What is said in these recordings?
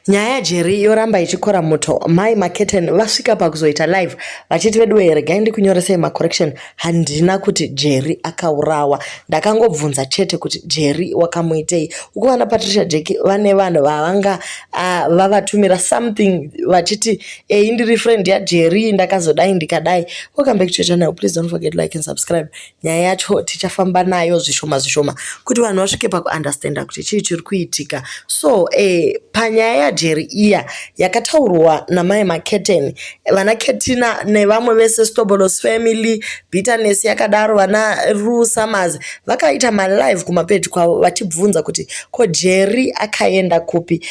Nyaya yaJerry yoramba ichikora muto. Mai Maketen vasvika pakuzoita live vachiti veduwe regai ndikunyoresei macorrection handina kuti Jerry akaurawa. Ndakangobvunza chete kuti Jerry wakamuitei. Uko vana Patricia Jack vane vanhu vavanga vavatumira something vachiti eyi ndiri friend yaJerry ndakazodai ndikadai. Welcome back to your channel. Please don't forget to like and subscribe. Nyaya yacho tichafamba nayo zvishoma zvishoma kuti vanhu vasvike pakuunderstanda kuti chii chiri kuitika. So panyaya yaJerry iya yakataurwa namai Maketen, vana Ketina nevamwe vese Stobolos family, Bitterness yakadaro, vana Ru Summers vakaita malive kumapeji kwavo vachibvunza kuti ko Jerry akaenda kupi.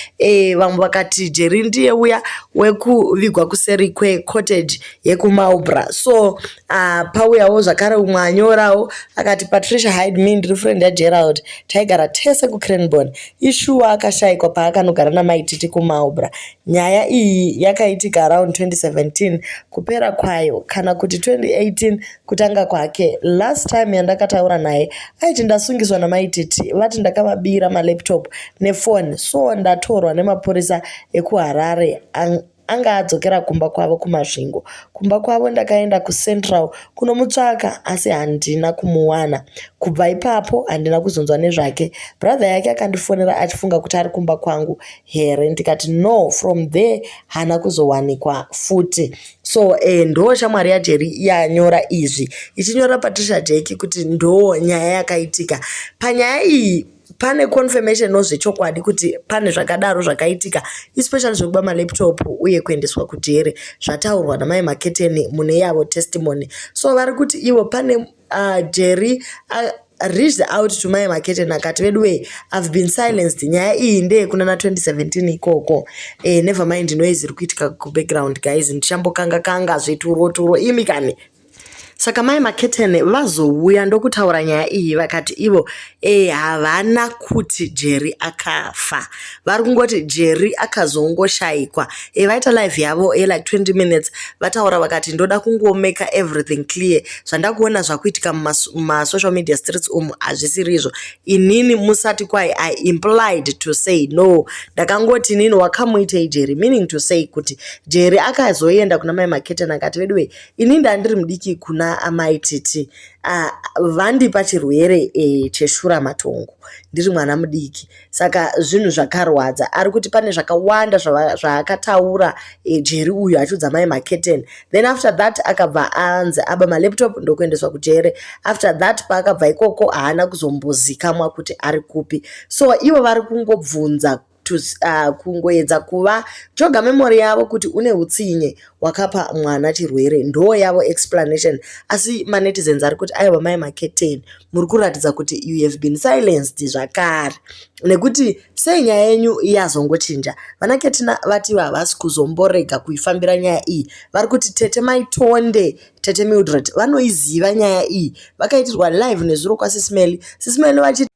Vamwe vakati Jerry ndiye uya wekuvigwa kuseri kwecottage yekuMaubra. So pauyawo zvakare umwe anyorawo akati Patricia hide me ndiri friend yaGerald taigara tese kuCranborne. Ishuwa akashayikwa paakanogara namaititi kuMaubra. Nyaya iyi yakaitika around 2017 kupera kwayo kana kuti 2018 kutanga kwake. Last time yandakataura naye aiti ndasungiswa namaititi vati ndakavabira malaptop nefoni so ndatorwa nemapurisa ekuHarare anga adzokera kumba kwavo kuMasvingo. Kumba kwavo ndakaenda kuCentral kunomutsvaka asi handina kumuwana. Kubva ipapo handina kuzonzwa nezvake. Brother yake akandifonera achifunga kuti ari kumba kwangu here ndikati no from there haana kuzowanikwa futi. So ndo shamwari yaJerry yanyora izvi ichinyora Patricia Jack kuti ndo nyaya yakaitika. Panyaya iyi pane confirmation zvechokwadi kuti pane zvakadaro zvakaitika especially zvekuba malaptop uye kuendeswa kujere zvataurwa namai Maketeni mune yavo testimony. So vari kuti ivo pane Jerry reached out to mai Maketen akati veduwe I've been silenced nyaya iyi ndeyekuna na2017 ikoko. Never mind noise iri kuitika kubackground guys ndichambokanga kanga zveturo turo imi kani. Saka mai Maketen vazouya ndokutaura nyaya iyi vakati ivo havana kuti Jerry akafa. Vari kungoti Jerry akazongoshayikwa. Vaita live yavo yelike 20 minutes vataura vakati ndoda kungomeka everything clear. Zvandakuona zvakuitika mumasocial media streets umu hazvisiri izvo. Inini musati kwai I implied to say no. Ndakangoti inini wakamuitei Jerry meaning to say kuti Jerry akazoenda kuna mai Maketen akati veduwe inini ndandiri mudiki kuna amai Titi vandipa chirwere cheshuramatongo ndiri mwana mudiki saka zvinhu zvakarwadza. Ari kuti pane zvakawanda zvaakataura Jerry uyu achiudza mai Maketen. Then after that akabva anzi aba malaptop ndokuendeswa kujere. After that paakabva ikoko haana kuzombozikamwa kuti ari kupi. So ivo vari kungobvunza kungoedza kuva joga memory yavo kuti une utsinye wakapa mwana chirwere ndo yavo explanation. Asi manetizens ari kuti aiwa mai Maketen muri kuratidza kuti you have been silenced zvakare nekuti sei nyaya yenyu yazongochinja. Vana Ketina vati havasi kuzomborega kuifambira nyaya iyi. Vari kuti tete Maitonde, tete Mildred vanoiziva nyaya iyi. Vakaitirwa live nezuro kwaSismeli. Sismeli vachiti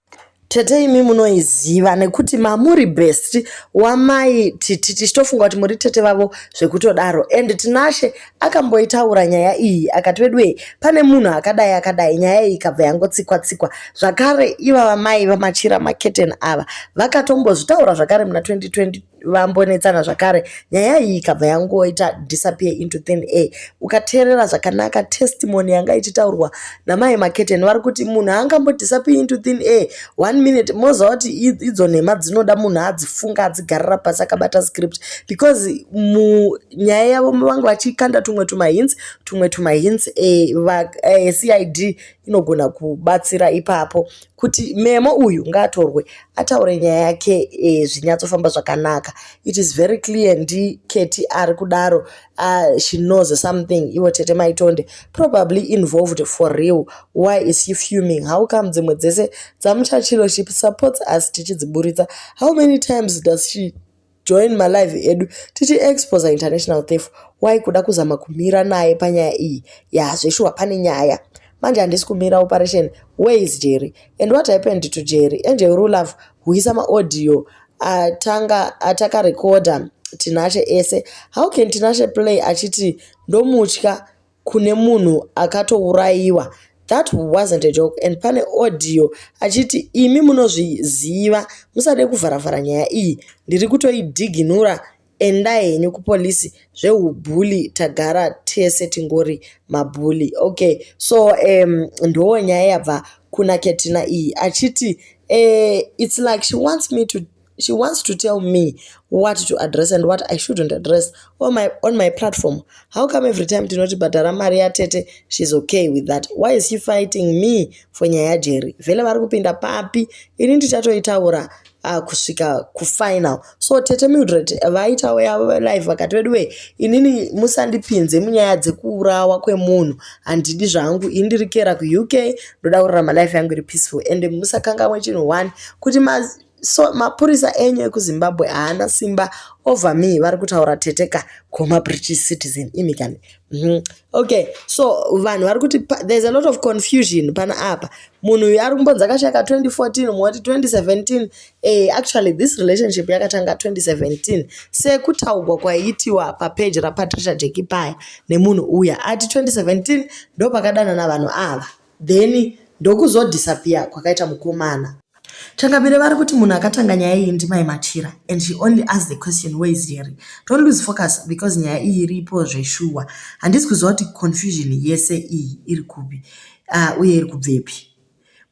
tete imi munoiziva nekuti mamuri best wamai Titi tichitofunga kuti muri tete vavo zvekutodaro. And Tinashe akamboitaura nyaya iyi akati veduwe pane munhu akadai akadai nyaya iyi ikabva yangotsikwa tsikwa zvakare. Ivava mai vamachira Maketen ava vakatombozvitaura zvakare muna 2020 vambonetsana zvakare nyaya iyi ikabva yangoita disappear into thin air. Ukateerera zvakanaka testimony yanga ichitaurwa namai Maketen vari kuti munhu haangambodisappear into thin air one minute moziva kuti idzo nhema dzinoda munhu adzifunga adzigarira pasi akabata script because munyaya yavo vanga vachikanda tumwe tumahints tumwe tumahints CID inogona kubatsira ipapo kuti Memo uyu ngaatorwe ataure nyaya yake zvinyatsofamba zvakanaka. It is very clear ndiketi ari kudaro she knows something. Ivo tete Maitonde probably involved for real. Why is she fuming? How come dzimwe dzese dzamuchachiro she supports us tichidziburitsa? How many times does she join malive edu tichiexposa international thief? Why kuda kuzama kumira naye panyaya iyi? Yazveshuwa pane nyaya manje handisi kumira operation. Where is Jerry and what happened to Jerry? Angel Rulove huisa maaudio atanga atakarekodha Tinashe ese. How can Tinashe play achiti ndomutya kune munhu akatourayiwa? That wasn't a joke and pane audio achiti imi munozviziva musade kuvharavhara nyaya iyi ndiri kutoidhiginura endai henyu kupolisi zvehubully tagara tese tingori mabully. Okay, so ndo nyaya yabva kuna Ketina iyi achiti it's like she wants to tell me what to address and what I shouldn't address on my platform. How come every time tinoti bhadhara mari yatete, she's okay with that? Why is she fighting me for nyaya yaJerry? Vhele vari kupinda papi? Ini ndichatoitaura kusvika kufinal. So Tete Mildred vaitawo yavo live vakati, veduwe, inini musandipinze munyaya dzekuurawa kwemunhu, handidi zvangu. Ini ndiri kera kuUK, ndoda kurarama life yangu iri peaceful. And musakangamwe chinhu one, kuti so mapurisa enyu ekuZimbabwe haana simba over me. Vari kutaura teteka kumaBritish citizen imi kani. Okay, so vanhu vari kuti there's a lot of confusion pana apa. Munhu uyu ari kumbonzi akashaka 2014, mumwe wati 2017. Actually this relationship yakatanga 2017 sekutaugwa kwaiitiwa papeji raPatricia Jack paya nemunhu uya ati 2017 ndo pakadanana vanhu ava, then ndokuzodisappear kwakaita mukomana. Changamire vari kuti munhu akatanga nyaya iyi ndimai Machira and she only asked the question, "Where is Jerry?" Don't lose focus because nyaya iyi iripo zveshuwa. Handisi kuziva kuti confusion yese iyi iri kupi uye iri kubvepi.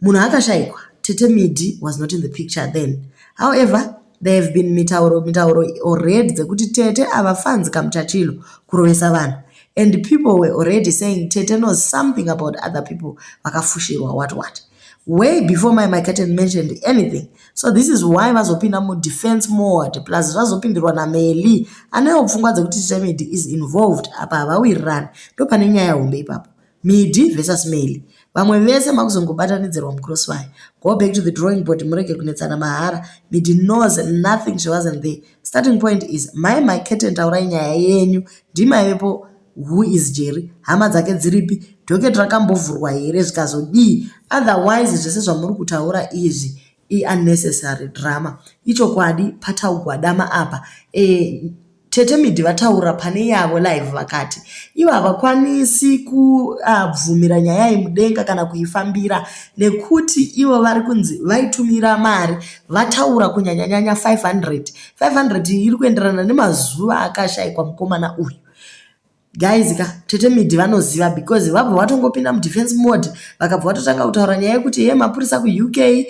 Munhu akashayikwa, Tete Midi was not in the picture then. However, there have been mitauro mitauro already dzekuti tete havafanzi kamuchachilo kurovesa vanhu, and people were already saying tete knows something about other people vakafushirwa, what what, way before my Maketen mentioned anything. So this is why vazopinda mudefense mode, plus zvazopindirwa naMeli anewo pfungwa dzekuti Tete Midi is involved. Apa havawirirani, ndo pane nyaya hombe ipapo, Midi versus Meli. Vamwe vese makuzongobatanidzirwa mucrossfire. Go back to the drawing board, murege kunetsana mahara. Midi knows nothing, she wasn't there. Starting point is mai Maketen, taurai nyaya yenyu, ndimaivepo. Who is Jerry? Hama dzake dziripi? Docket rakambovhurwa here? Zvikazodii? Otherwise zvese zvamuri kutaura izvi iunnecessary drama. Ichokwadi pataugwa dama apa. Tete Midhi vataura pane yavo live vakati ivo havakwanisi kubvumira nyaya iyi mudenga kana kuifambira nekuti ivo vari kunzi vaitumira mari. Vataura kunyanyanyanya 500 500 iyi iri kuenderana nemazuva akashayikwa mukomana uyu. Guys ka, Tete Midhi vanoziva because vabva vatongopinda mudefense mode, vakabva vatotanga kutaura nyaya yekuti he, mapurisa kuUK,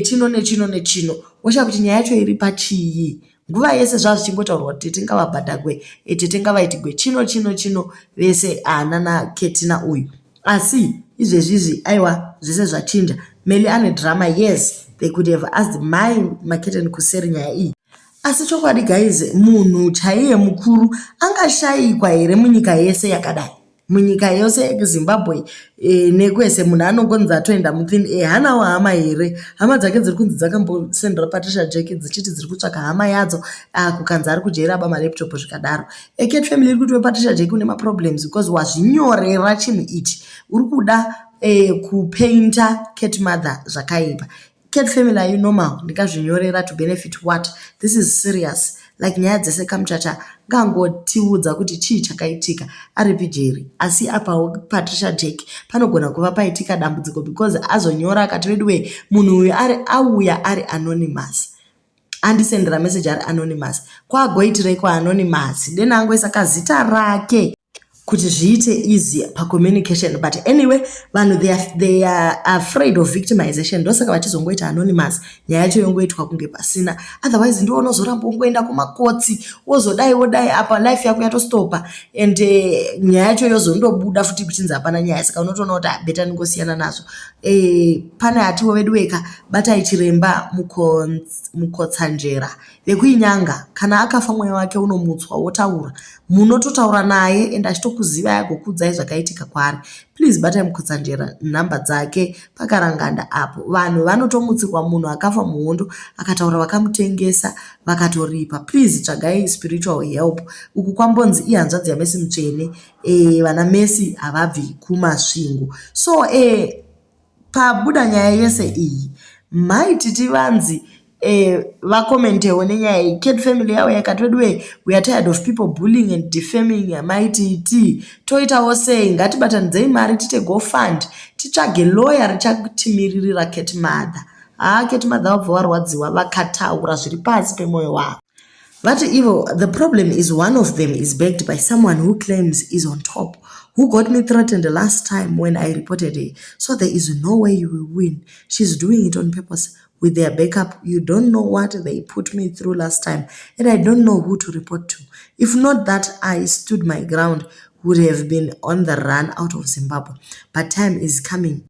chino nechino nechino. Woshaya kuti nyaya yacho iri pachii. Nguva yese zvava zvichingotaurwa kuti tete ngavabhadhagwe, tete ngavaitigwe chino chino chino, vese ana naKetina uyu. Asi izvezvizvi aiwa, zvese zvachinja. Meli ane drama. Yes, they could have asked mai Maketen kuseri nyaya iyi. Asi chokwadi guys, munhu chaiye mukuru angashayikwa here munyika yese yakadai, munyika yose yekuZimbabwe nekwese? Munhu anongonzi atoenda muthin air, hanawo hama here? Hama dzake dziri kunzi dzakambosendera Patricia Jack dzichiti dziri kutsvaka hama yadzo, kukanzi ari kujeri, aba malaptop, zvikadaro. Cat family iri kuti wePatricia Jack une maproblems because wazvinyorera chinhu ichi, uri kuda kupainta cat mother zvakaipa. Cat family, are you normal? Ndingazvinyorera to benefit what? This is serious. Like nyaya dzese kamuchacha ngangotiudza kuti chii chakaitika, aripi Jeri. Asi apawo Patricia Jack panogona kuva paitika dambudziko because azonyora akati, veduwe, munhu uyu ari auya ari anonymous, andisendera message ari anonymous. Kwagoitirei kwaanonymous? Dena angoisa kazita rake kuti zviite easy pacommunication. But anyway, vanhu they are afraid of victimization, ndosaka vachizongoita anonymous, nyaya yacho yongoitwa kunge pasina. Otherwise ndiwo unozoramba ungoenda kumakotsi, wozodai wodai, apa life yako yatostopa and nyaya yacho yozondobuda futi kuchinzi hapana nyaya. Saka unotoona kuti better ndingosiyana nazvo. Pane atiwo, veduweka, batai chiremba Mukotsanjera vekuinyanga. Kana akafa mweya wake unomutswa wotaura, munototaura naye ende achitokuzivai agokuudzai zvakaitika kwaari. Please batai Mukotsanjera, nhamba dzake paKaranganda apo. Vanhu vanotomutsirwa, munhu akafa muhondo akataura, vakamutengesa vakatoripa. Please tsvagai spiritual help. Uku kwambonzi ihanzvadzi yaMesi Mutsvene. Vana Mesi havabvi kuMasvingo. So pabuda nyaya yese iyi, Mai Titi vanzi eh, vakomentewo nenyaya iyi. Cat family yavo yakati veduwe, we are tired of people bullying and defaming Mai TT. Toitawo sei? Ngatibatanidzei mari tiite go fund titsvage lawyer richatimiririra Cat mother. Haa, Cat mother vabva varwadziwa, vakataura zviri pasi pemwoyo wavo. Vati ivo, the problem is one of them is backed by someone who claims is on top, who got me threatened last time when I reported her. So there is no way you will win. She's doing it on purpose with their backup. You don't know what they put me through last time, and I don't know who to report to. If not that I stood my ground, would have been on the run out of Zimbabwe. But time is coming.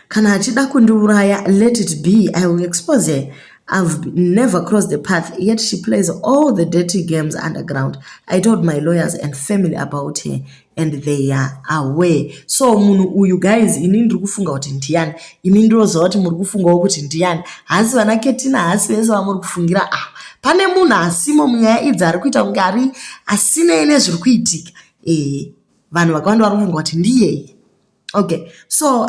Kana achida kundiuraya, let it be. I will expose her. I've never crossed the path, yet she plays all the dirty games underground. I told my lawyers and family about her and they are aware. So munhu uyu guys, ini ndiri kufunga kuti ndiani. Imi ndinoziva kuti muri kufungawo kuti ndiani. Hasi vana Ketina, hasi vese vamuri kufungira ava. Pane munhu asimo munyaya idzi ari kuita kunge ari asinei nezviri kuitika. Vanhu vakawanda vari kufunga kuti ndiyeye. Okay, so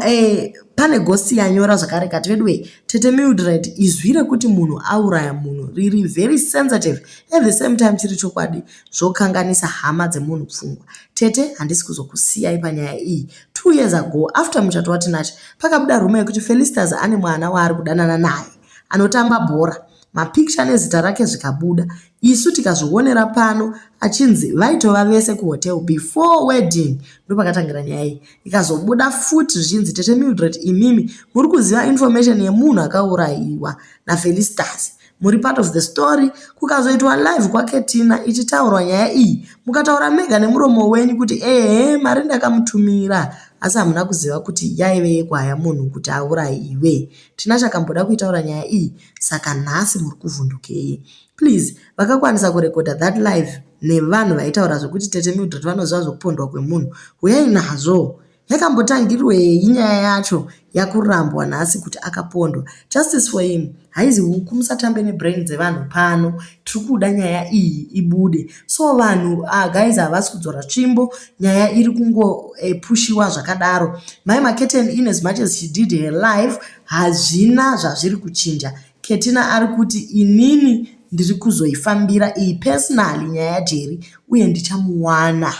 pane ghost yanyora zvakare kati, veduwe, Tete Mildred, izwi rekuti munhu auraya munhu riri very sensitive, at the same time chiri chokwadi, zvokanganisa hama dzemunhu pfungwa. Tete, handisi kuzokusiyai panyaya iyi. 2 years ago, after muchato waTinashe, pakabuda rumour yekuti Felicitas ane mwana waari kudanana naye anotamba bhora. Mapikicha nezita rake zvikabuda, isu tikazvionera pano achinzi vaitova vese kuhotel before wedding. Ndopakatangira nyaya iyi. Ikazobuda futi zvichinzi, Tete Mildred, imimi muri kuziva information yemunhu akaurayiwa naFelicitas, muri part of the story. Kukazoitwa live kwaKetina ichitaurwa nyaya iyi, mukataura mega nemuromo wenyu kuti ehe, mari ndakamutumira, asi hamuna kuziva kuti yaive yekwaya munhu kuti aurayiwe. Tina chakamboda kuitaura nyaya iyi, saka nhasi muri kuvhundukei? Please, vakakwanisa kurekodha that live nevanhu vaitaura zvekuti Tete Mildred vanoziva zvekupondwa kwemunhu, uyai nazvo. Yakambotangirwei nyaya yacho yakurambwa nhasi kuti akapondwa? Justice for him haizi huku. Musatambe nebrain dzevanhu pano. Tiri kuda nyaya iyi ibude. So vanhu guys, havasi kudzora tsvimbo. Nyaya iri kungopushiwa zvakadaro. Mai Maketen, in as much as she did her live, hazvina zvazviri kuchinja. Ketina ari kuti, inini ndiri kuzoifambira iyi personally nyaya yaJerry, uye ndichamuwana.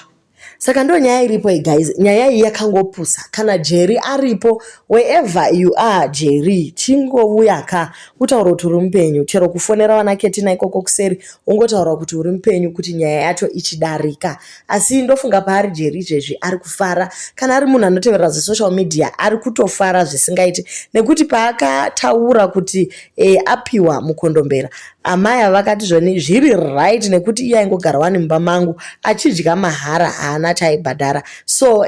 Saka ndo nyaya iripo iyi guys. Nyaya iyi yakangopusa. Kana Jerry aripo, wherever you are, Jerry, chingouya ka utaura kuti uri mupenyu. Chero kufonera vana Ketina ikoko kuseri, ungotaura kuti uri mupenyu, kuti nyaya yacho ichidarika. Asi ndofunga paari Jerry izvezvi ari kufara. Kana ari munhu anoteverera zvesocial media, ari kutofara zvisingaiti, nekuti paakataura kuti apiwa mukondombera, amai ava vakati zvoni zviri right, nekuti iye aingogara wani mumba mangu achidya mahara, haana chaibhadhara. So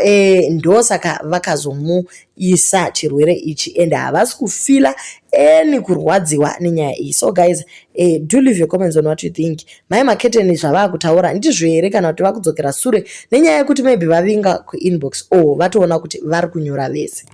ndosaka vakazomuisa chirwere ichi, and havasi kufila any kurwadziwa nenyaya iyi. So guys, do leave your comments on what you think. Mai Maketeni zvavaa kutaura ndizvo here, kana kuti vakudzokera sure nenyaya yekuti maybe vavinga kuinbox or vatoona kuti vari kunyora vese?